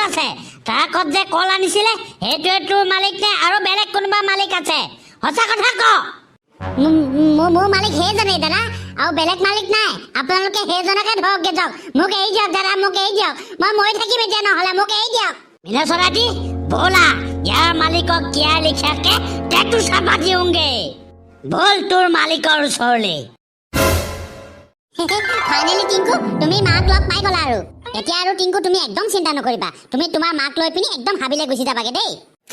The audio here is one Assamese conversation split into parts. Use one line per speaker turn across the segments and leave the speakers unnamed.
আছে? ট্ৰাকত যে কল আনিছিলে, সেইটোৱে তোৰ মালিক নে আৰু বেলেগ কোনোবা মালিক আছে? সঁচা কথা ক। মোৰ মালিক সেইজনেই দাদা, আৰু বেলেগ মালিক নাই। আপোনালোকে সেইজনকে ধৰকগে যাওক। মোক এৰি দিয়ক দাদা, মোক এৰি দিয়ক। মই মৰি থাকিম এতিয়া, নহ'লে মোক এৰি দিয়ক। মিনেচৰাটি, ব'লা, ইয়াৰ মালিকক কিয়াৰ লিখিয়াকে টেটু চাপা দিওঁগে। ব'ল তোৰ মালিকৰ ওচৰলৈ। ফাইনেলি টিংকু, তুমি মাক লগ পাই গ'লা। আৰু এতিয়া আৰু টিংকু, তুমি একদম চিন্তা নকৰিবা। তুমি তোমাৰ মাক লৈ পিনি একদম হাবিলে গুচি যাবাগে দেই।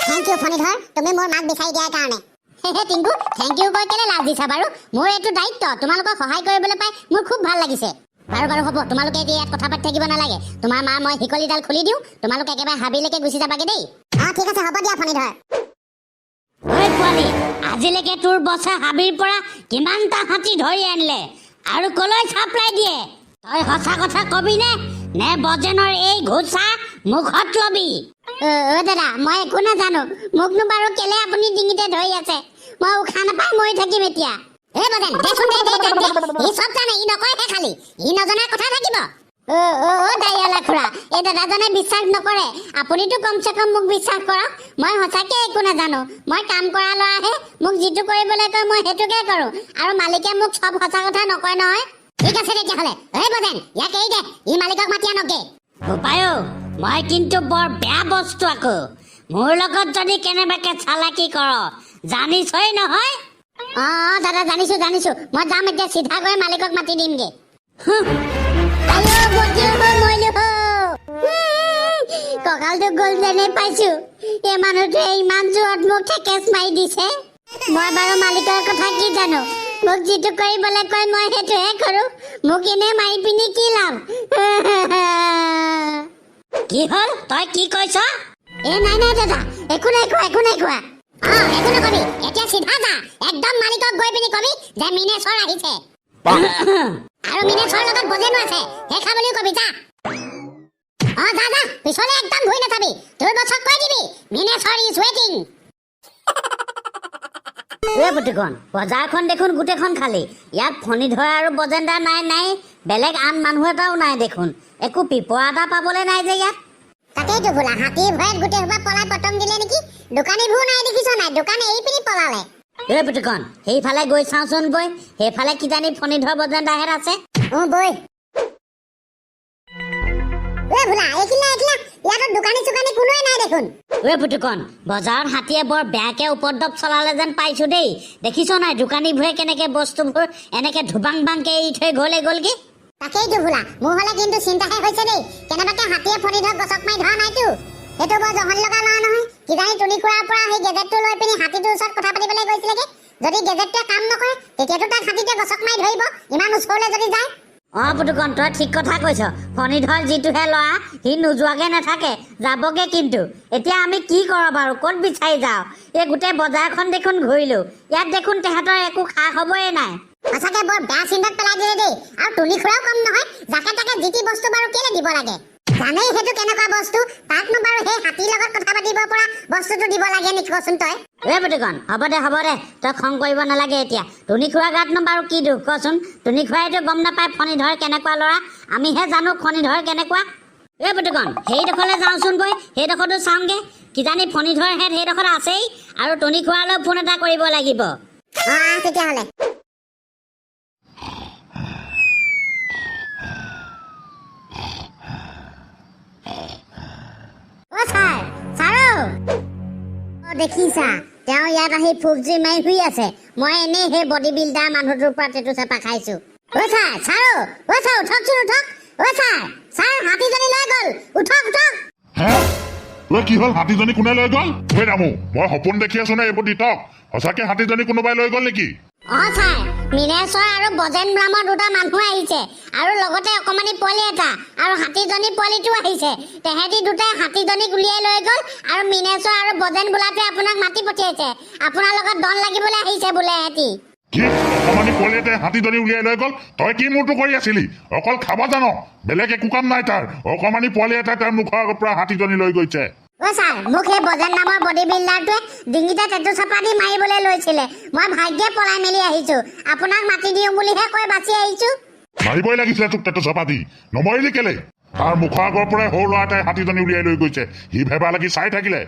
Thank U Phanidhar, তুমি মোৰ মাক বিচাৰি দিয়াৰ কাৰণে।
হে টিংকু, thank U কৈ কেলে লাজ দিছা বাৰু? মোৰ এইটো দায়িত্ব। তোমালোকক সহায় কৰিবলৈ পাই মোৰ খুব ভাল লাগিছে। বাৰু বাৰু, হ'ব। তোমালোকে এতিয়া ইয়াত কথা পাতি থাকিব নালাগে। তোমাৰ মা মই শিকলিডাল খুলি দিওঁ, তোমালোক একেবাৰে হাবিলৈকে গুচি যাবাগে দেই।
অঁ, ঠিক আছে, হ'ব দিয়া ফণীধৰ।
ঐ পোৱালি, আজিলৈকে তোৰ বছে হাবিৰ পৰা কিমানটা হাতী ধৰি আনিলে আৰু কলৈ চাপ্লাই দিয়ে? তই সঁচা কথা কবি নে, নে বজেনৰ এই ঘোচা মুখত লবি? অ দাদা, মই একো নাজানো। মোকনো বাৰু কেলে আপুনি ডিঙিতে ধৰি আছে? মই উশাহ নাপাই মৰি থাকিম এতিয়া।
এ বজেন, দেচোন, দে দে দে দে। ই চব জানে, ই নকয়হে খালি। ই নজনা কথা থাকিব?
অ অ অ দাইয়ালা খুৰা, এই দাদাজনে বিশ্বাস নকৰে। আপুনিতো কমচে কম মোক বিশ্বাস কৰক। মই সঁচাকে একো নাজানো। মই কাম কৰা ল'ৰাহে। মোক যিটো কৰিবলৈ কয়, মই সেইটোকে কৰোঁ। আৰু মালিকে মোক চব সঁচা কথা নকয় নহয়।
ঠিক আছে তেতিয়াহ'লে। ঐ বজেন, ইয়াক এৰি দে, ই মালিকক মাতি আনকগে।
বোপায়ো, মই কিন্তু বৰ বেয়া বস্তু আকৌ। মোৰ লগত যদি কেনেবাকে চালাকি কৰ, জানিছই নহয়। অ অ, দাদা, জানিছো জানিছো। মই যাম এতিয়া, চিধা গৈ মালিকক মাতি দিমগে। আইঅ বটিও, মৰিলো। কঁকালটো গ'ল যেনে পাইছো। এই মানুহটোৱে ইমান জোৰত মোক ঠেকেচ মাৰি দিছে। মই বাৰু মালিকৰ কথা কি জানো? মোক যিটো কৰিবলৈ কয়, মই সেইটোহে কৰো। মোক এনেই মাৰি পিনি কি লাভ? কি হ'ল? তই কি কৈছ? এ নাই নাই দাদা, একো নাই কোৱা, একো নাই কোৱা।
অ, একো নকবি। এতিয়া চিধা যা, একদম মালিকক গৈ পিনি কবি যে মিনেশ্বৰ আহিছে আৰু মিনেশ্বৰ লগত বজেনো আছে সেইখা বুলিও কবি। যা, অ যা যা, পিছলে একদম ঘূৰি নাচাবি। তোৰ বছক কৈ দিবি, "Mineswar is waiting."
এ পুতুকণ, বজাৰখন দেখোন গোটেইখন খালী। ইয়াত ফণীধৰ আৰু বজেন্দা নাই নাই, বেলেগ আন মানুহ এটাও নাই দেখোন। একো পিপৰা এটা পাবলৈ নাই যে ইয়াত।
তাকেইতো বোলা, হাতীৰ ভয়ত গোটেই সোপা পলাই পতং দিলে নেকি? দোকানীবোৰ নাই, দেখিছ নাই? দোকান এৰি পিনি পলালে।
এ পুতুকণ, সেইফালে গৈ চাওঁচোন বৈ। সেইফালে কিজানি ফণীধৰ বজেন্দাহেত আছে।
অ বৈ। এ ভোলা, এইখিলা এইখিলা, ইয়াতো দোকানী চোকানী কোনোৱে নাই দেখোন।
ঐ পুতুকণ, বজাৰত হাতীয়ে বৰ বেয়াকে উপদ্ৰৱ চলালে যেন পাইছো দেই। দেখিছ নাই, দোকানীবোৰে কেনেকে বস্তুবোৰ এনেকে ধুবাং বাংকে এৰি থৈ ঘৰলৈ গ'লগে?
তাকেইতো ভোলা, মোৰ হলে কিন্তু চিন্তাহে হৈছে দেই। কেনেবাকে হাতীয়ে ফণীধৰক গছক মাৰি ধৰা নাইতো? সেইটো বৰ জহনি লগা ল'ৰা নহয়। কিজানি টুনি খুৰাৰ পৰা সেই গেজেটটো লৈ পিনি হাতীটোৰ ওচৰত কথা পাতিবলৈ গৈছিলেগে। যদি গেজেটটোৱে কাম নকৰে, তেতিয়াতো তাক হাতীটোৱে গছক মাৰি ধৰিব, ইমান ওচৰলৈ যদি যায়।
অ পুতুকণ, তই ঠিক কথা কৈছ। ফণীধৰ যিটোহে ল'ৰা, সি নোযোৱাকে নাথাকে, যাবগে। কিন্তু এতিয়া আমি কি কৰোঁ বাৰু? ক'ত বিচাৰি যাওঁ? এই গোটেই বজাৰখন দেখোন ঘূৰিলো, ইয়াত দেখোন তেহেঁতৰ একো খা খবৰেই নাই।
সঁচাকে বৰ বেয়া চিন্তাত পেলাই দিলে দেই। আৰু টুনি খুৰাও কম নহয়। যাকে তাকে যি টি বস্তু বাৰু কেলে দিব লাগে? জানেই সেইটো কেনেকুৱা বস্তু। তাকনো বাৰু সেই হাতীৰ লগত কথা পাতিব পৰা বস্তুটো দিব লাগে নেকি, কচোন তই?
এ পুতুকণ, হ'ব দে, হ'ব দে, তই খং কৰিব নালাগে এতিয়া। টুনি খুৰা গাতনো বাৰু কি দোষ কচোন? টুনি খুৰাইতো গম নাপায় ফণীধৰ কেনেকুৱা ল'ৰা। আমিহে জানো ফণীধৰ কেনেকুৱা। এ পুতুকণ, সেইডোখৰলৈ যাওঁচোন গৈ, সেইডোখৰতো চাওঁগে। কিজানি ফণীধৰ হেত সেইডোখৰত আছেই। আৰু টুনি খুৰালৈও ফোন এটা কৰিব লাগিব।
অ, আহ তেতিয়াহ'লে।
অ ছাৰ, ছাৰ। অ দেখিছা, তেওঁ ইয়াত আহি ফুপজি মাৰি শুই আছে। মই এনেই সেই বডি বিল্ডাৰ মানুহটোৰ পৰা টেটু চেপা খাইছো। অ ছাৰ, ছাৰ, অ ছাৰ, উঠকচোন, উঠক। অ ছাৰ, ছাৰ, হাতীজনী লৈ গ'ল। উঠক, উঠক।
হে ঐ, কি হ'ল? হাতীজনী কোনে লৈ গ'ল? ঐ ৰামু, মই সপোন দেখি আছো নে এইবোৰ দিঠক? সঁচাকে হাতীজনী কোনোবাই লৈ গ'ল নেকি?
অ ছাৰ, মিনেশ্বৰ আৰু বজেন নামৰ দুটা মানুহ আহিছে আৰু লগতে অকমানি পোৱালি এটা আৰু হাতীজনী পোৱালিটো আহিছে। তেহেঁতি দুটাই হাতীজনীক উলিয়াই লৈ গ'ল আৰু মিনেশ্বৰ আৰু বজেন বোলাটোৱে আপোনাক মাতি পঠিয়াইছে। আপোনাৰ লগত দল লাগিবলৈ আহিছে বোলে এহেঁতি।
কি? অকমানি পোৱালি এটাই হাতীজনী উলিয়াই লৈ গ'ল? তই কি মূৰটো কৰি আছিলি? অকল খাব জান, বেলেগ একো কাম নাই তাৰ। অকমানি পোৱালি এটাই তাৰ মুখৰ আগৰ পৰা হাতীজনী লৈ গৈছে।
অ ছাৰ, মোক সেই বজেন নামৰ বডি বিল্ডাৰটোৱে ডিঙিতে টেটু চপা দি মাৰিবলৈ লৈছিলে। মই ভাগ্যে পলাই মেলি আহিছো। আপোনাক মাতি দিওঁ বুলিহে কৈ বাচি আহিছো।
মাৰিবই লাগিছিলে তোক টেটু চপা দি। নমৰিলি কেলে? তাৰ মুখৰ আগৰ পৰাই সৰু ল'ৰা এটাই হাতীজনী উলিয়াই লৈ গৈছে। সি ভেবা লাগি চাই থাকিলে।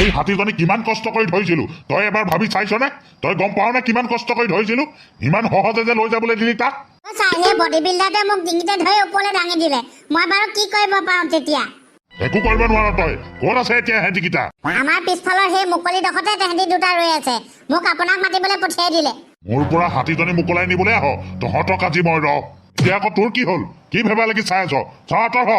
এই হাতীজনী কিমান কষ্ট কৰি ধৰিছিলো, তই এবাৰ ভাবি চাইছনে? তই গম পাৱ নে কিমান কষ্ট কৰি ধৰিছিলো? ইমান সহজে যে লৈ যাবলৈ দিলি তাক।
অ ছাৰ, সেই বডি বিল্ডাৰটোৱে মোক ডিঙিতে ধৰি ওপৰলৈ দাঙি দিলে। মই বাৰু কি কৰিব পাৰোঁ তেতিয়া?
একো কৰিব নোৱাৰ তই। ক'ত আছে এতিয়া সিহঁতিকেইটা?
আমাৰ পিছফালৰ সেই মুকলি ডোখৰতে তেহেঁতি দুটা ৰৈ আছে। মোক আপোনাক মাতিবলৈ পঠিয়াই দিলে।
মোৰ পৰা হাতীজনী মোকলাই নিবলৈ আহ তহঁতক আজি মই। ৰ, এতিয়া আকৌ তোৰ কি হ'ল? কি ভেবা লাগি চাই আছ? চাওঁ, আঁতৰ হ।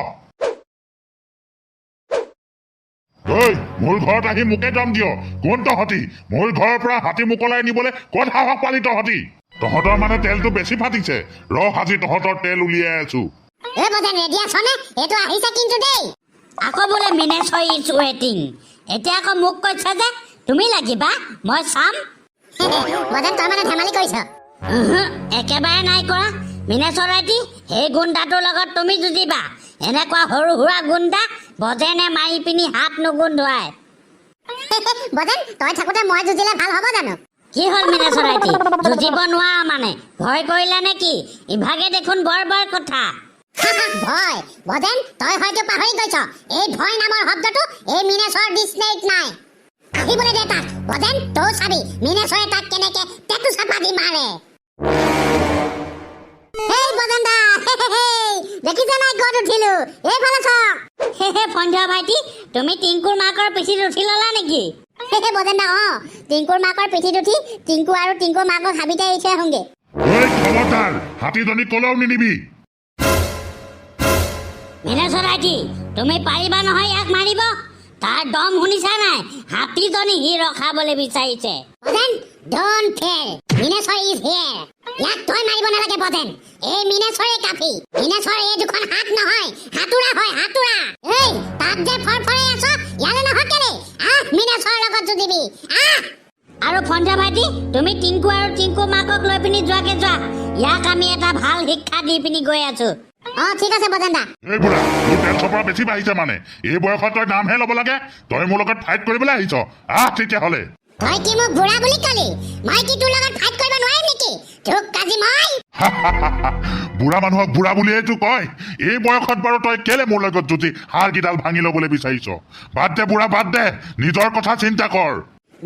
ঐ, মোৰ ঘৰত আহি মোকে দম দিয়? কোন তহঁতি? মোৰ ঘৰৰ পৰা হাতী মোকলাই নিবলৈ ক'ত সাহস পালি তহঁতি? তহঁতৰ মানে তেলটো বেছি ফাটিছে। ৰ, আজি তহঁতৰ তেল উলিয়াই আছো।
এ বজেন, ৰেডি আছনে? এইটো আহিছে কিন্তু দেই।
আকৌ বোলে মিনেশ্বৰ is ৱেটিং। এতিয়া আকৌ মোক কৈছে যে তুমি লাগিবা, মই চাম।
বজেন, তই মানে ধেমালি কৰিছ?
উহু, একেবাৰে নাই কৰা। মিনেশ্বৰ ৰাইটি, সেই গুণ্ডাটোৰ লগত তুমি যুঁজিবা। এনেকুৱা সৰু সুৰা গুণ্ডা বজেনে মাৰি পিনি হাত নুগোন্ধোৱাই।
বজেন, তই থাকোঁতে মই যুঁজিলে ভাল হ'ব জানো?
কি হ'ল মিনেশ্বৰ ৰাইটি, যুঁজিব নোৱাৰা মানে? ভয় কৰিলা নেকি? ইভাগে দেখোন বৰ বৰ কথা।
ভয়? বজেন, তই হয়তো পাহৰি গৈছ, এই ভয় নামৰ শব্দটো এই মিনেশ্বৰ ডিক্সনেৰীত নাই। আহিবলৈ দে তাক। বজেন, তই চাবি মিনেশ্বৰে তাক কেনেকে টেটু চাপা দি মাৰে। হেই বজেন দা, দেখিছে নাই ক'ত উঠিলো? এইফালে চাওক।
হে সন্ধ্যা ভাইটি, তুমি টিংকুৰ মাকৰ পিঠিত উঠি ললা নেকি?
হে বজেন দা, অ টিংকুৰ মাকৰ পিঠিত উঠি টিংকু আৰু টিংকুৰ মাকক হাবিতে এৰি থৈ আহোঁগে।
ঐ খবৰদাৰ, হাতীজনী কলেও নিনিবি।
মিনেশ্বৰ ৰাইটি, তুমি পাৰিবা নহয় ইয়াক মাৰিব? তাৰ দম শুনিছা নাই? হাতীজনী সি ৰখাবলৈ বিচাৰিছে।
বজেন, don't fear, Mineswar is here. ইয়াক তই মাৰিব নালাগে বজেন, এই মিনেশ্বৰে কাফি। মিনেশ্বৰ এই দুখন হাত নহয়, হাতোৰা হয়, হাতোৰা। এই তাত যে ফৰফৰাই আছ, ইয়ালে নহয় কেলে? আহ, মিনেশ্বৰৰ লগত যুঁজিবি, আহ।
আৰু সন্ধ্যা ভাইটি, তুমি টিংকু আৰু টিংকু মাকক লৈ পিনি যোৱাকে যোৱা। ইয়াক আমি এটা ভাল শিক্ষা দি পিনি গৈ আছো।
অ ঠিক আছে বজেন দা।
এই বুঢ়া, তোৰ তেল চপৰা বেছি বাঢ়িছে মানে। এই বয়সত তই নামহে ল'ব লাগে। তই মোৰ লগত ফাইট কৰিবলৈ আহিছ? আহ তেতিয়াহ'লে।
তই কি মোক বুঢ়া বুলি কলি? মই কি তোৰ লগত ফাইট কৰিব নোৱাৰিম নেকি? তোক আজি মই
বুঢ়া মানুহক বুঢ়া বুলিয়েতো কয়। এই বয়সত বাৰু তই কেলে মোৰ লগত যুঁজি হাড়কেইডাল ভাঙি ল'বলৈ বিচাৰিছ? বাদ দে বুঢ়া, বাদ দে, নিজৰ কথা চিন্তা কৰ।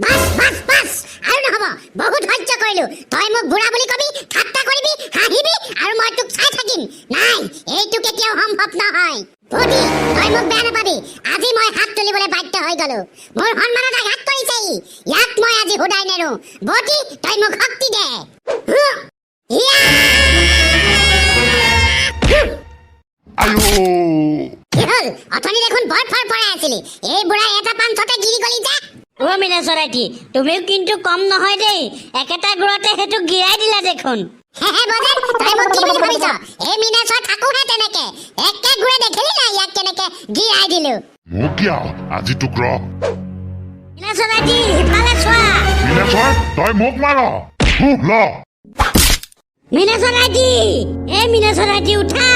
বাছ বাছ বাছ, আৰু নহ'ব। বহুত সহ্য কৰিলো। তই মোক বুঢ়া বুলি কবি, ঠাট্টা কৰিবি, হাঁহিবি আৰু মই তোক চাই থাকিম? নাই, এইটো কেতিয়াও সম্ভৱ নহয়। বডি, তই মোক বেয়া নাপাবি, আজি মই হাত তুলিবলৈ বাধ্য হৈ গলো। মোৰ সন্মানত আঘাত কৰিছে ই। ইয়াক মই আজি সোধাই নেৰো। বডি, তই মোক শক্তি দে। হুঁ। ইয়া! হুঁ।
আয়ো!
কি হ'ল? অথনি দেখোন বৰ ফৰফৰাই আছিলি, এই বুঢ়াই এটা পাঞ্চতে গিৰি গলি যে?
অ মিনেশ্বৰ ৰাইটি, তুমিও কিন্তু কম নহয় দেই। একেটা গুৰতে সেইটো গিৰাই দিলা দেখোন।
হে বজেন, তই মোক কি বুলি ভাবিছ? এই মিনেশ্বৰ থাকোহে তেনেকে। একে গুৰে দেখিলি নাই ইয়াক কেনেকে গিৰাই দিলো?
মোক কিয় আজি তোক, ৰ।
মিনেশ্বৰ ৰাইটি, সিফালে চোৱা।
মিনেশ্বৰ, তই মোক মাৰ? হুঁ, ল।
মিনেশ্বৰ ৰাইটি, এই মিনেশ্বৰ ৰাইটি, উঠা।